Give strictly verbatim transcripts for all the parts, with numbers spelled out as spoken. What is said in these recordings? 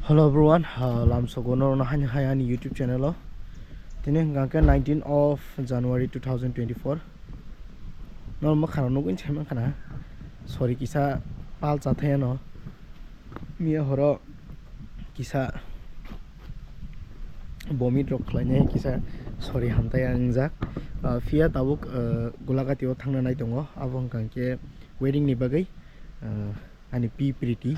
Hello everyone, uh, lamsogo norokno haini hai ani YouTube channel o. Tini hwnkha khe nineteen of January two thousand twenty-four. Norok mwkhang rok nugwi se mankha na. Sorry, kisa pal chathai ano. Miya horo kisa vomit rok khlainai, kisa sorry hamtai ang wngjak. Uh, phiya tabuk, uh, Gulagati o thangna nai tongo. Abo hwnkha khe wedding ni bagwi, uh, ani P Pretty.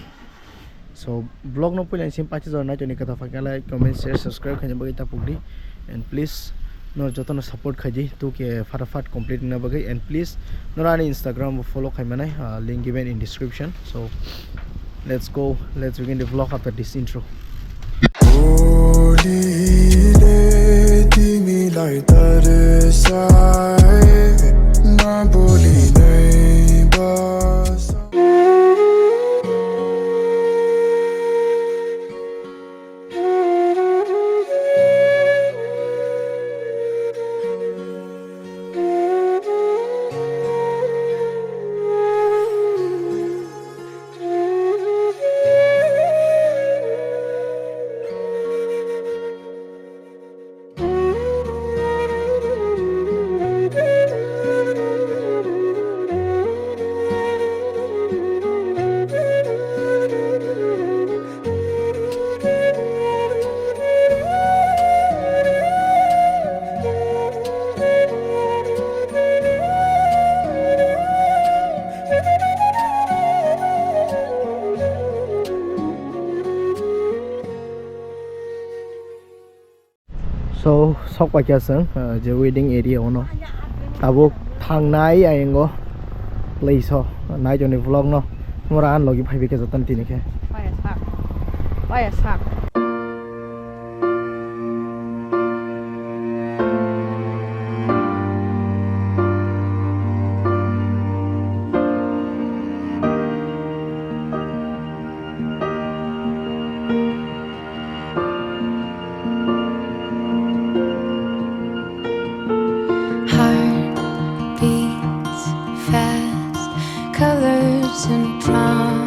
So vlog no puila simi paisa jora naitoni kata phakya like, comment, share, subscribe khaina bagwi tapuk di. And please nor jotono support khaidi tu ke fatafat complete na bagwi. And please nor ani Instagram bo follow khai manai, uh, link given in description. So let's go, let's begin the vlog after this intro. Boli le timi lai tar sai, na boli nai bas. So, sok paikha chwng, uh, je wedding area ono. Tabuk thangnai ayang o place o. Nai toni vlog no. Mura an logi phai bikhe jotono tini khe. Paya sak. Paya sak. Heart beats fast, colors and promises.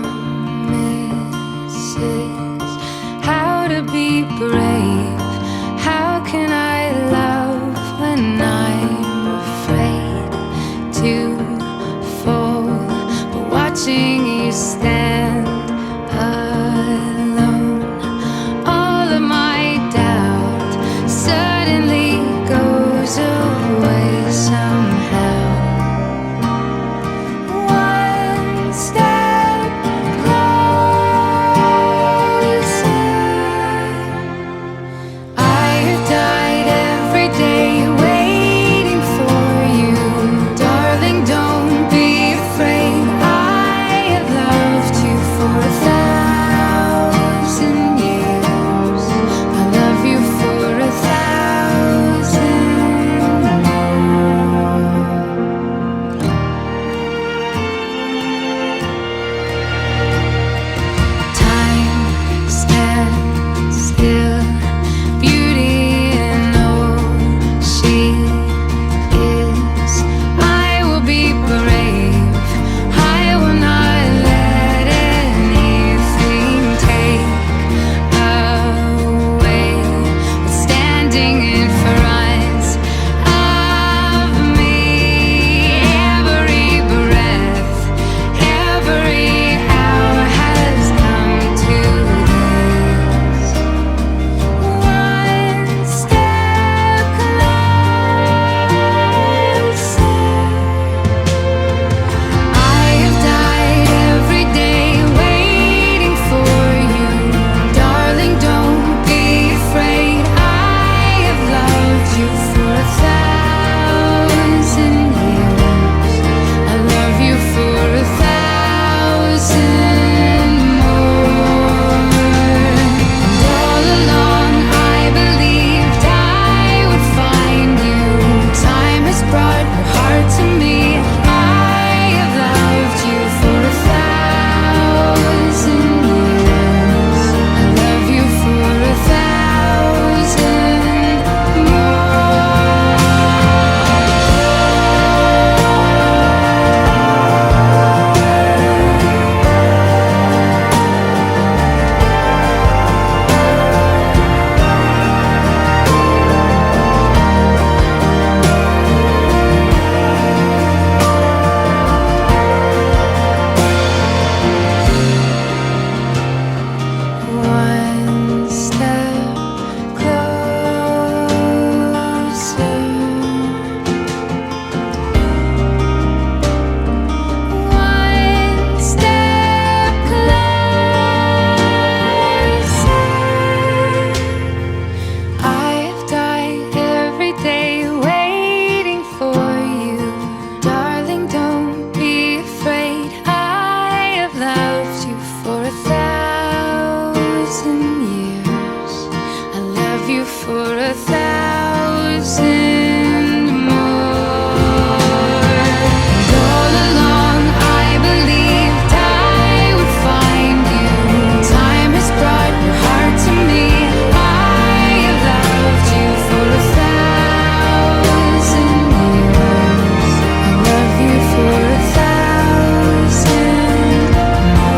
How to thousand years. I love you for a thousand more. And all along I believed I would find you. Time has brought your heart to me. I loved you for a thousand years. I love you for a thousand more.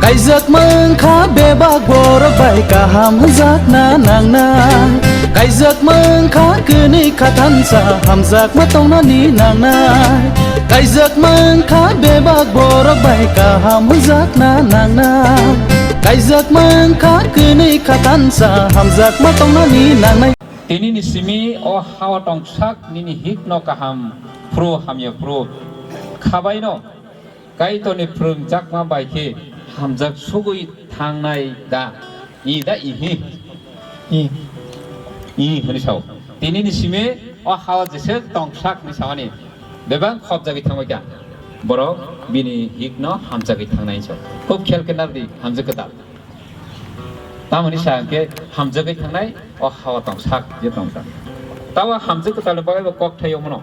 Kaijak mankha bebak borok bai kaham hwnjakna nangnai. Kaijak mankha kwnwi khathansa hamjakma tongnani nangnai. Kaijak mankha bebak borok bai kaham hwnjakna nangnai. Kaijak mankha kwnwi khathansa hamjakma tongnani nangnai. Tinini simi o hawa tongsak nini hikno kaham phuru hamya phuru. Khabaino Kaitorni phwrwngjakma bai khe hamjak sugwi thangnai da? I da ihi? I. I hwnwi sao. Tinini simi o hawa jeswk tongsak hwnwi samani bebak khopjagwi thangbai kha. Borok bini hikno hamjagwi thangnai hinwi sao. Khub khel khe narwdi, hamjak kwtal. Tamoni sa hwnkhe hamjagwi thangnai o hawa tongsak je tongsa. Tamo hamjak kwtalni bagwi bo kok thai omono.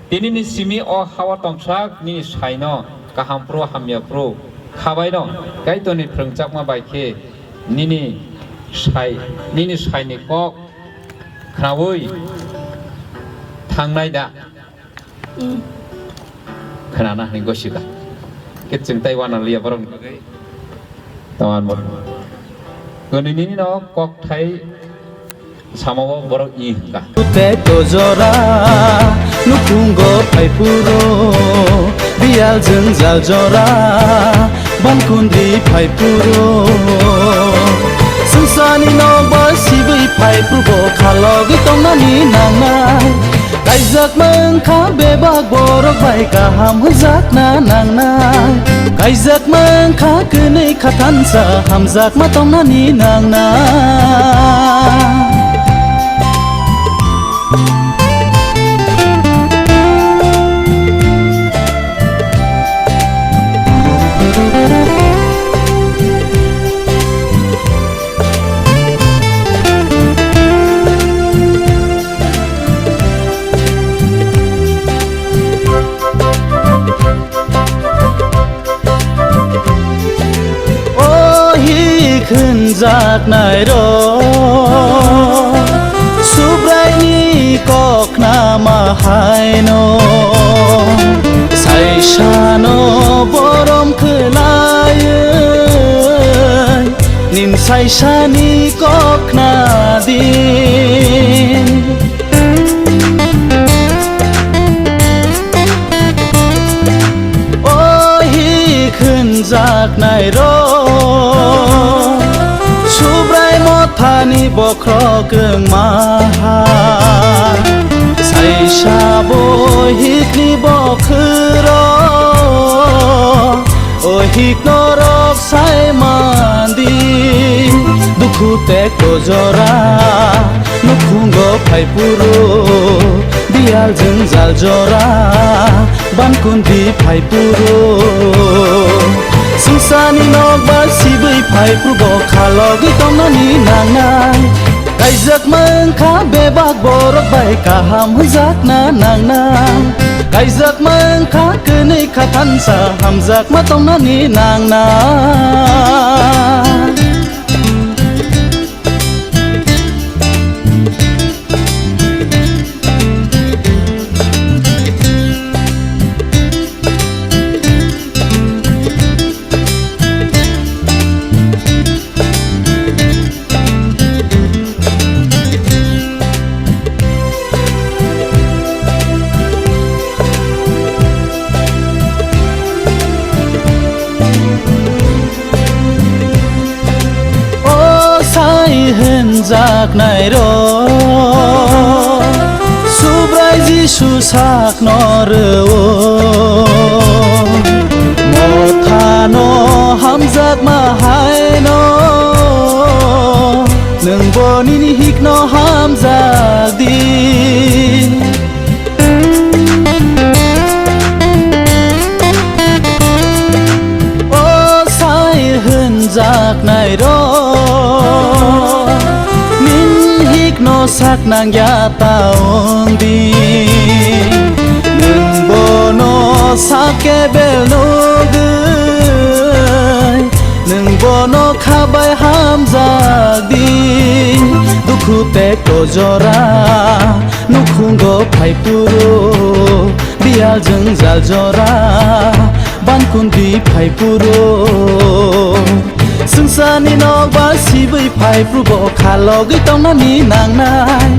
Tinini simi o hawa tongsak nini saino kaham phuru hamya phuru khabaino Kaitorni phwrwngjakma bai khe nini sai, nini saini kok khnaui thangnai da? Khwnana hwnwi gosikha. Khe chwng tai uanaliya borokni bagwi. Tamo ang bo. Kwnwi nini no kokthai samao borok i hwnkha. Tei to jora nukhungo phai phuru, biyal jwngjal jora bankundri phai phuru. Swngcharni nokbar sibwi phai phuru bo khalogwi tongnani nangnai. Kaijak mankha bebak borok bai kaham hwnjakna nangnai. Kaijak mankha kwnwi khathansa hamjakma tongnani nangnai. O hi khwnjaknai rok, Subraini kok khnama haino, saisano borom khwlaiwi, nin saisani kok khnadi. O hi khwnjaknai rok, Subrai mothani bokhorok wngma ha, saisa bohikni bokhorok, o hik norok sai mandi. Dukhu tei kojora nukhungo phai phuru, biyal jwngjal jora bankundi phai phuru. Swngcharni nokbar sibwi phai phuru bo khalogwi tongnani nangnai. Kaijak mankha bebak borok bai kaham hwnjakna nangnai. Kaijak mankha kwnwi khathansa hamjakma tongnani nangnai. Jaknairok, Subrai Jisu sakno rwo. Mothano hamjakma haino, nwngbo nini hikno hamjak di. O sai hwnjaknairok, nini hikno sak nangya ta wng di. Nwng bono sak kebel nugwi, nwng bono kha bai hamjak di. Dukhu tei kojora nukhungo phai phuru, biyal jwngjal jora bankundi phai phuru. Swngcharni nokbar sibwi phai phuru bo khalogwi tongnani nangnai.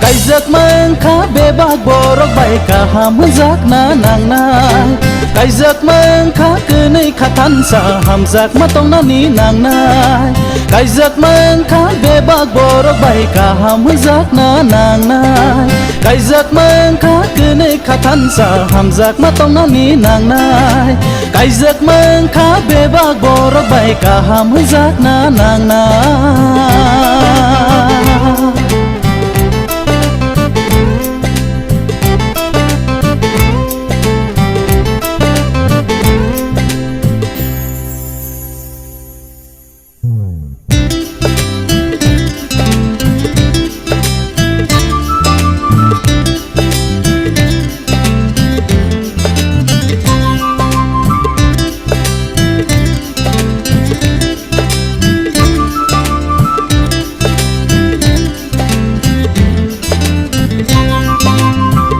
Kaijakma wngkha bebak borok bai kaham hwnjakna nangnai. Kaijakma wngkha kwnwi khathansa hamjakma tongnani nangnai. Kaijakma wngkha bebak borok bai kaham hwnjakna nangnai. Kaijakma wngkha kwnwi khathansa hamjakma tongnani nangnai. Kaijakma wngkha bebak borok bai kaham hwnjakna nangnai.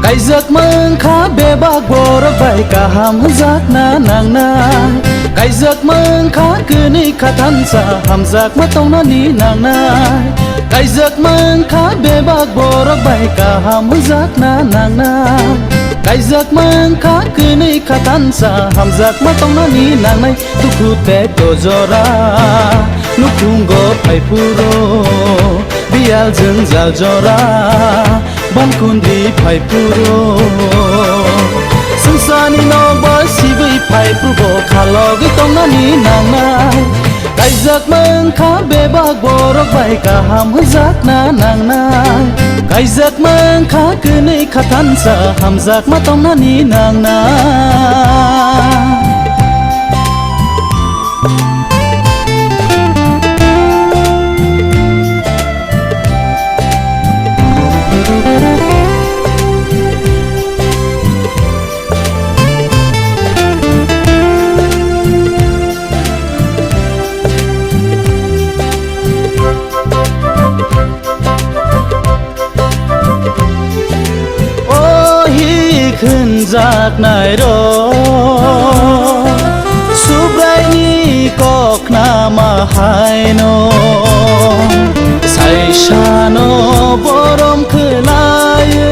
Kaijakma wngkha bebak borok bai kaham hwnjakna nangnai. Kaijakma wngkha kwnwi khathansa hamjakma tongnani nangnai. Kaijakma wngkha bebak borok bai kaham hwnjakna nangnai. Kaijakma wngkha kwnwi khathansa hamjakma tongnani nangnai. Dukhu tei kojora nukhungo phai phuru, biyal jwngjal jora bankundi phai phuru. Swngcharni nokbar sibwi phai phuru bo khalogwi tongnani nangnai. Kaijakma wngkha bebak borok bai kaham hwnjakna nangnai. Kaijakma wngkha kwnwi khathansa hamjakma tongnani nangnai. O hik hwnjaknairok, Subraini kok khnama haino, saisano borom khwlaiwi,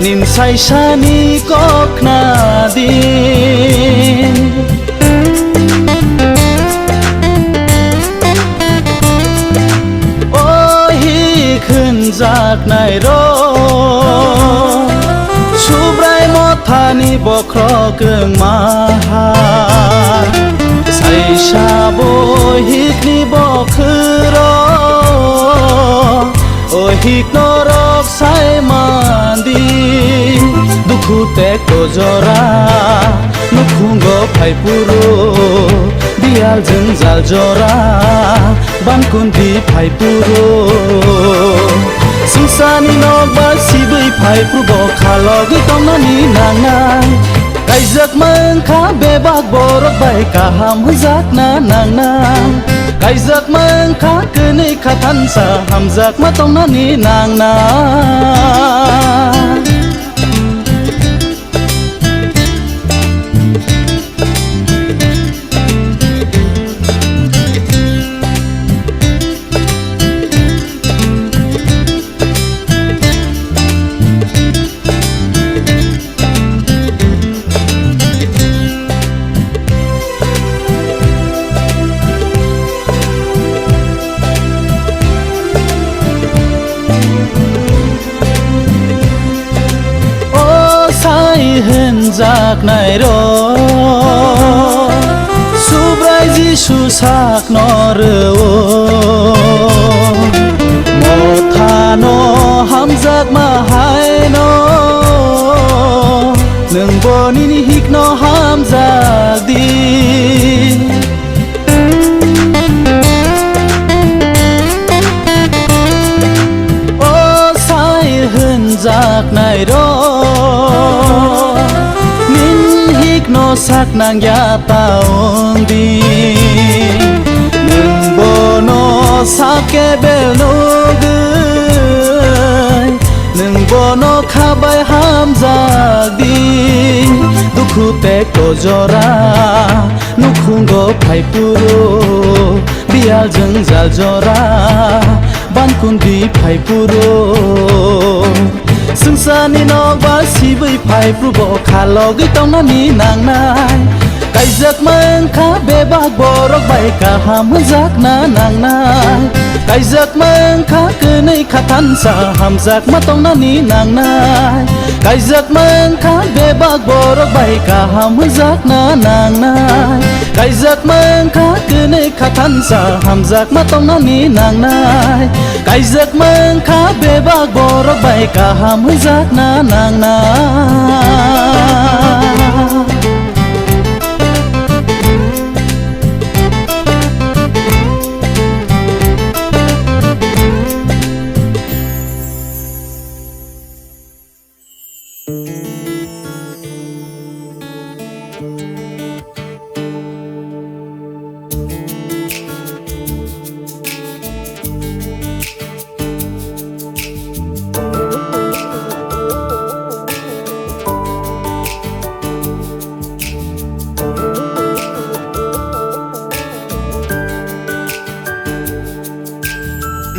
nin saisani kok khna di. O hik hwnjaknairok, Subrai mothani bokhorok wngma ha. Saisa bo hikni bokhorok, o hik norok sai mandi. Dukhu tei kojora nukhungo phai phuru, biyal jwngjal jora bankundi phai phuru. Swngcharni nokbar sibwi phai phuru bo khalogwi tongnani nangnai. Kaijakma wngkha bebak borok bai kaham hwnjakna nangnai. Kaijakma wngkha kwnwi khathansa hamjakma tongnani nangnai. Hwnjaknairok Subrai Jisu sakno rw-o, mothano hamjakma haino, nwng bo nini hikno hamjak di. O sai hwnjaknairok, nini hikno saknangya ta wng di. Nwng bono sak kebel nugwi, nwng bono kha bai hamjak di. Dukhu tei kojora nukhungo phai phuru, biyal jwngjal jora bankundi phai phuru. Swngcharni nokbar sibwi phai phuru bo kha logwi tongnani nangnai. Kaijakma wngkha bebak borok bai kaham hwnjakna nangnai. Kaijakma wngkha kwnwi kha thansa hamjakma tongnani nangnai. Kaijakma wngkha bebak borok bai kaham hwnjakna nangnai. Kaijakma wngkha kwnwi kha thansa hamjakma tongnani nangnai. Kaijakma wngkha bebak borok bai kaham hwnjakna nangnai.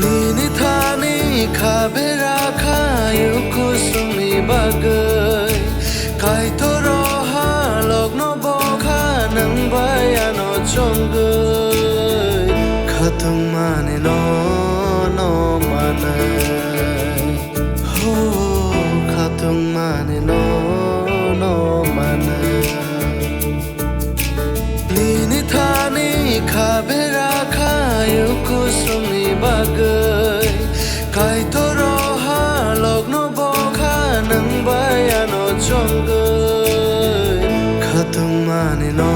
Nini thani kha bera kha yuk kusumni bagwi. Kaitor o halokno bo kha nwng bai ano chongwi. Khatung mani no no manwi. Ho, khatung mani no no manwi. Nini thani kha bera kha yuk kusumni bagwi. Kaitor o halokno bo kha nwng bai ano chongwi. Khatung mani no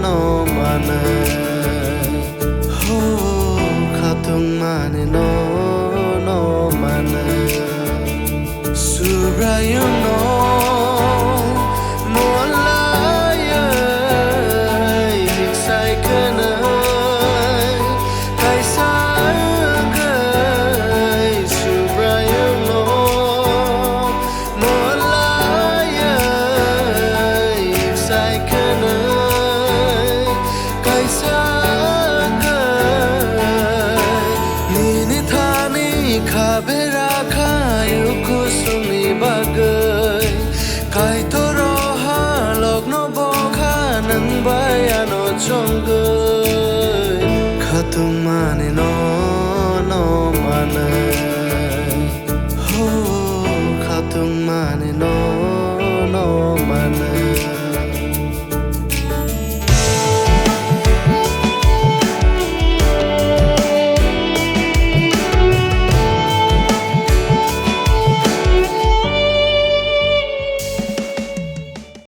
no manwi. Ho, khatung mani no no manwi. Subraiyungno mon laiwi sai kwnwi kaisa wngwi Subraiyungno mon laiwi sai kwnwi kaisa wngwi nini thani kha bera kha yuk kusumni bagwi. Kaitor o halokno bo kha nwng bai ano chongwi. Khatung mani no no manwi. Ho, khatung mani no